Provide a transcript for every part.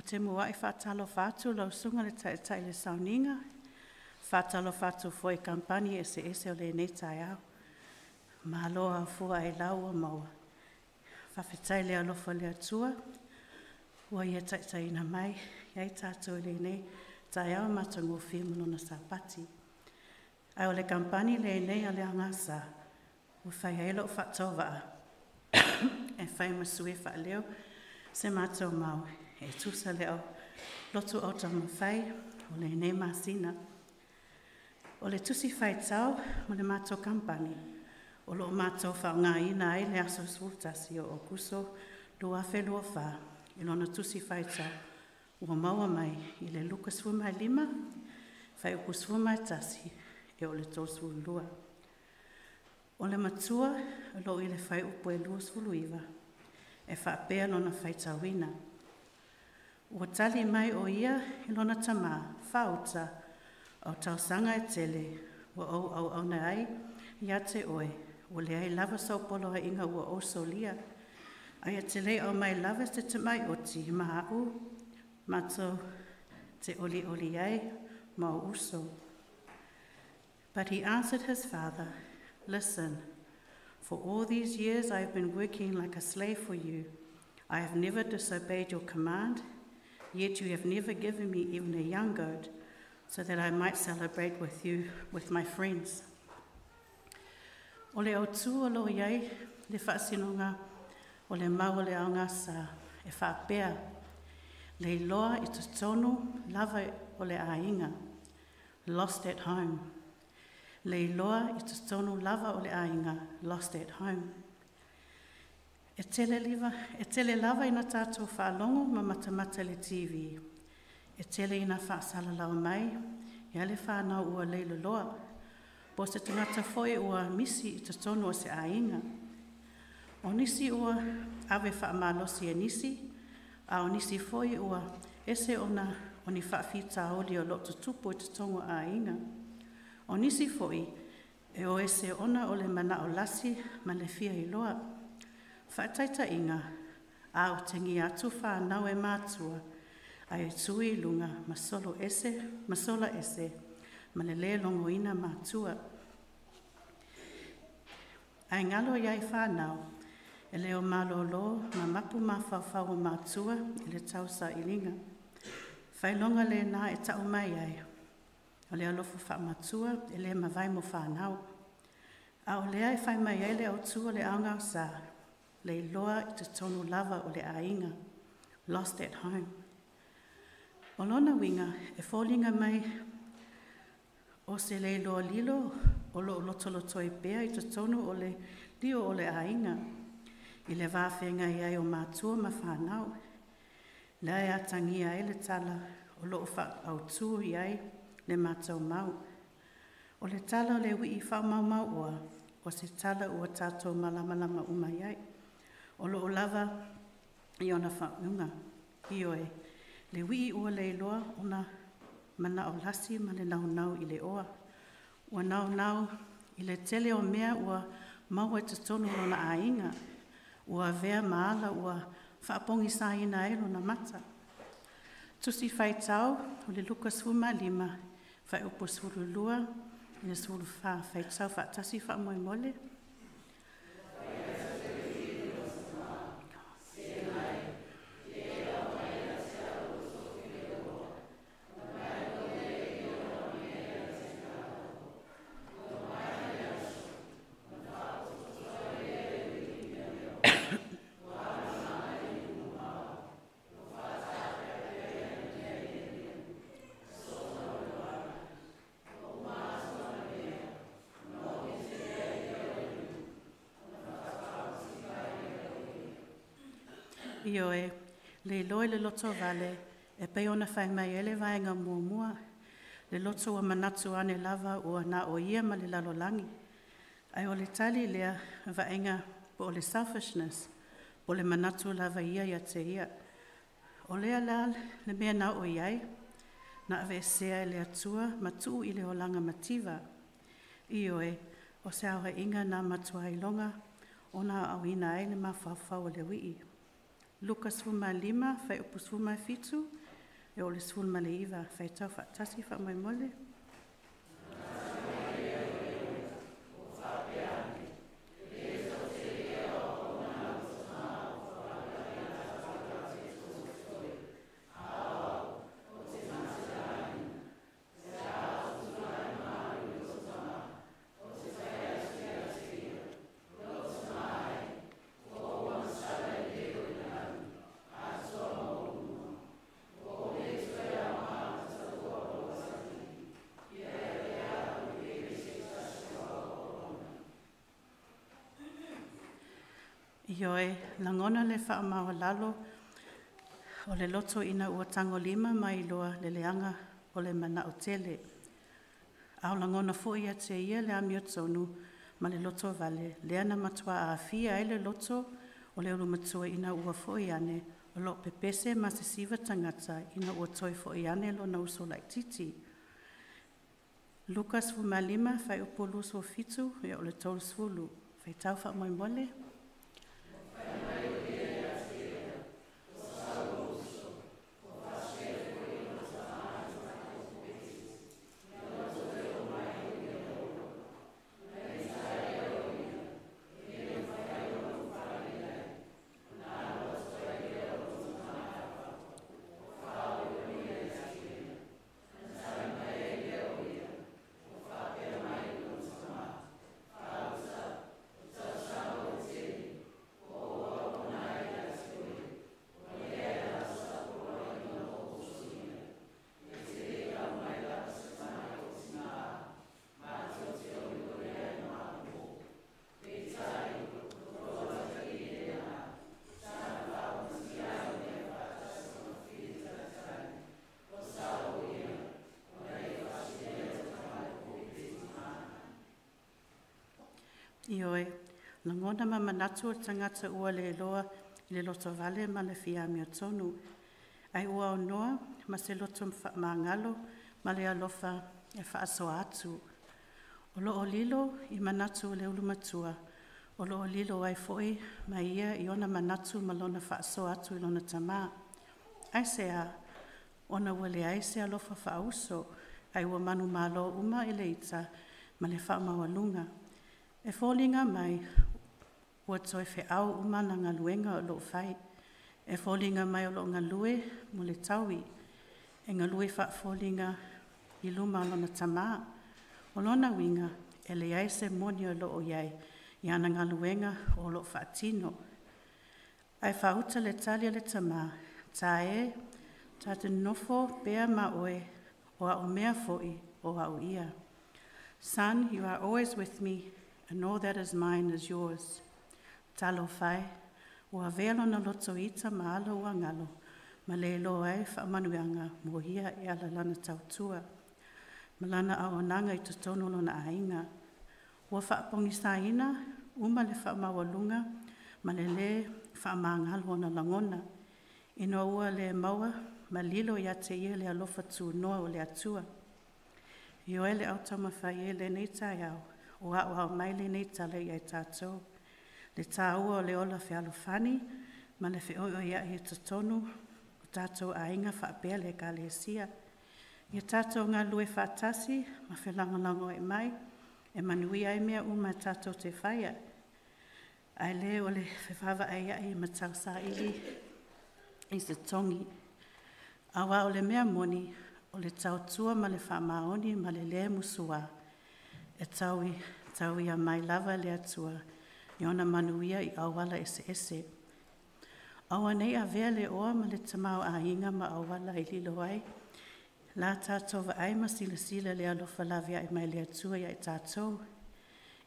Ou te muai faatalofa atu lau susuga i le Taitai i le sauniga, faatalofa atu foi i kamupani eseese o lenei taeao. Malo afua ailao ua maua. Faafetai le alofa o le Atua ua ia taitaiina mai ai tatou i lenei taeao matagofie ma lona Sapati. Ae o le kamupani lenei a le AGASA ua fai ai lou faatauvaa e fai ma sui e faaleo se matou mau e tusa le au lotu autaumafai o lenei masina. O le tusi faitau mo le matou kamupani o loo matou faaaogaina ai le aso 11 o Aokuso 2024 i lona tusi faitau ua maua mai i le Luka 15 fuaiupu 11 e oo i le 32. O le matua o loo i le fuaiupu 29 e faapea lona faitauina: Ua tali mai o ia i lona tama, “Fāuta, o tausaga e tele ua ou auauna ai ia te oe, ua leai lava sou poloaiga ua ou solia, ae e te le i aumai lava se tamai oti ma a'u matou te olioli ai ma ou uso.” But he answered his father, “Listen, for all these years I have been working like a slave for you. I have never disobeyed your command, yet you have never given me even a young goat so that I might celebrate with you, with my friends.” O le autū o lo o i ai le faasinoga o le mau a le aogāsā e faapea, leiloa i totonu lava o le aiga, lost at home. Leiloa i totonu lava o le aiga, lost at home. E tele, liva, e tele lava ina tatou faalogo ma matamata i le TV, e tele ina faasalalau mai e le whānau ua leiloloa, po o se tagata foi ua misi i totonu o se aiga. O nisi ua ave faamalosi e nisi, a o nisi foi ua ese ona o ni faafitauli o loo tutupu i totonu o aiga. O nisi foi e o ese ona o le manao lasi ma le fia iloa. Faataitaiga, a otegia atu whānau e matua, ae tui i luga ma solo ese, ma sola ese, ma le lē logoina matua. Ae galo iai whānau, e le o malōlō ma mapu mafaufau o matua i le tausailiga. Faailoga lena e tau mai ai, o le alofa faamatua e le mavae mo whānau. A o lea e fai mai ai le autū o le aogāsā, leiloa i totonu lava o le aiga, lost at home. O lona uiga, e foliga mai o se leiloa lilo o loo lotolotoi pea i totonu o le lio o le aiga, i le va feagai ai o matua ma whānau. Lea e atagia ai le tala o loo faaautu i ai le matou mau. O le tala o le wii whaamaumau oa, o se tala ua tatou malamalama uma i ai. O loo lava i ona faauiga. Ioe, le wii ua leiloa ona manao lasi ma le naunau i le oa. Ua naunau i le tele o mea ua maua i totonu o lona aiga. Ua avea ma ala ua faapogisaina ai lona mata. Tusi Faitau o le Luka 15, fuaiupu 12 i le 14, faitau faatasi faamolemole. Ioe, leiloa i le lotovale, e pei ona fai mai ai le vaega muamua, le loto ua manatu ane lava ua na o ia ma le lalolagi. Ae o le tali lea, vaaiga po o le selfishness, o le manatu lava ia ia te ia. O lea la le mea na oo i ai, na aveesea e le Atua ma tuu i le olaga mativa. Ioe, o se aoaiga na matua iloga ona aoina ai le mafaufau o le wii. Luka 15 fuaiupu 17 e oo i le 19. Faitau faatasi faamolemole. Ioe, lagona le faamaualalo o le loto ina ua tagolima mai loa le leaga o le manao tele. A o lagona foi ia te ia le amiotonu ma le lotovale, lea na matua aafia ai le loto o le olomatua ina ua foi ane o loo pepese ma sisiva tagata ina ua toe foi ane lona uso laitiiti. Luka 15 fuaiupu 27 e oo i le 30. Faitau faamolemole. Ioe, lagona ma manatu o le tagata ua le iloa i le lotovale ma le fia amiotonu, ae ua aunoa ma se loto faamagalo ma le alofa e faasoa atu. O loo lilo i manatu o le ulumatua, o loo lilo ai foi ma ia i ona manatu ma lona faasoa atu i lona tama. Aisea? Ona ua leai se alofa faa-uso, ae ua manumalo uma i le ita ma le faamaualuga. E foliga mai ua toe feau uma na galuega o loo fai. E foliga mai o loo galue mo le taui, e galue faafoliga i luma o lona tama. O lona uiga, e leai se moni o loo iai i ana galuega o loo faatino. Ae faauta le tali a le tama, “Tae, ta te nonofo pea ma oe, o au mea foi o au ia.” Son, you are always with me, and all that is mine is yours. Talofa e, ua avea lona loto ita ma ala ua galo, ma le iloa ai faamanuiaga mo ia e ala lana tautua, ma lana auaunaga i totonu o lona aiga. Ua faapogisaina uma le faamaualuga ma le lē faamagalo ona lagona, ina ua le maua ma lilo ia te ia le alofa tunoa o le Atua. Ioe le autaumafai e i lenei taeao, ua aoao mai lenei tala ia i tatou, le taua o le ola fealofani ma le feoeoeai i totonu o tatou aiga faapea le Ekalesia. Ia tatou galulue faatasi ma felagolagomai mai e manuia ai mea uma tatou te faia, ae le o le fevaavaaiai ma tausaili i se togi. Aua o le mea moni, o le tautua ma le faamaoni ma le le musua, e tauia mai lava e le Atua i ona manuia i auala eseese. Aua ne i avea le oa ma le tamaoaiga ma auala e lilo ai la tatou vaai ma silasila i le alofa laveai mai le Atua ia i tatou.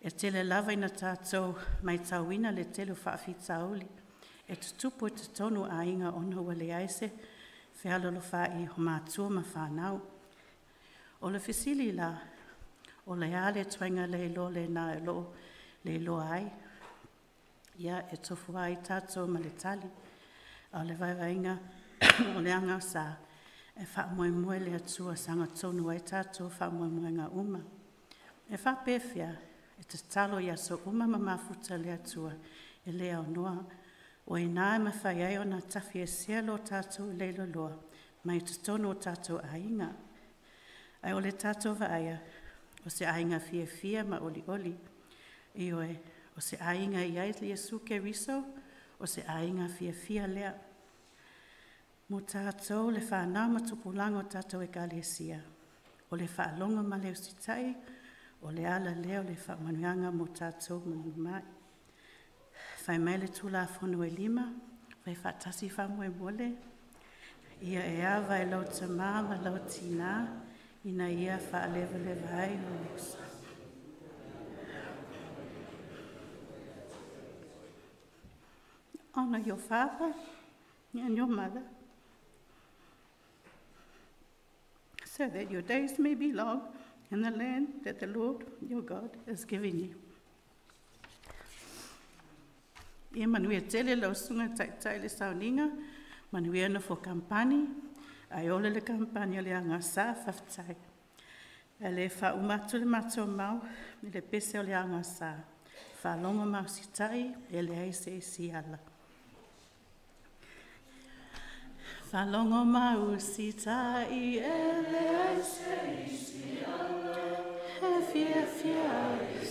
E tele lava ina tatou matauina le tele o faafitauli e tutupu i totonu o aiga ona ua leai se fealolofaai o matua ma fanau. O le fesili la, o le a le ituaiga leiloa lena o loo leiloa ai? Ia, e tofu lava tatou ma le tali. A o le vaivaiga o le agaosa, e faamoemoe i le Atua e sagatonu ai tatou faamoemoega uma. E faapefea? E tatalo i aso uma ma mafuta i le Atua e le aunoa O i ina e mafai ai ona tafiesea lo tatou leiloloa mai totonu o tatou aiga. Ae o le tatou vaaia, o se aiga fiafia ma olioli. Ioe, o se aiga e i ai Iesu Keriso, o se aiga fiafia lea. Mo tatou le fanau ma tupulaga o tatou ekalesia, o le faalogo ma le usitai, o le ala lea o le faamanuiaga mo tatou mai. Fai mai le Tulafono e 5, fai faatasi faamolemole. Ia e ava i lau tamā ma lau tinā, ina ia faalevaleva ai Honor your father and your mother, so that your days may be long in the land that the Lord your God is giving you. Ia manuia tele lau susuga i le Taitai le sauniga, manuia nofo kamupani, ae ola le kamupani a le AGSA, faafetai. Ae le faauma atu le matou mau i le pese o le AGSA, faalogo ma usitai, e leai se isi ala. Faalogo ma usitai e leai se isi ala, e fiafia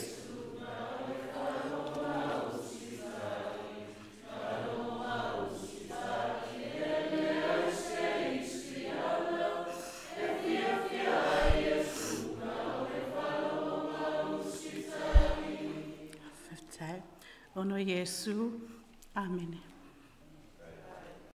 Faafetai. Ono Iesu. Amene.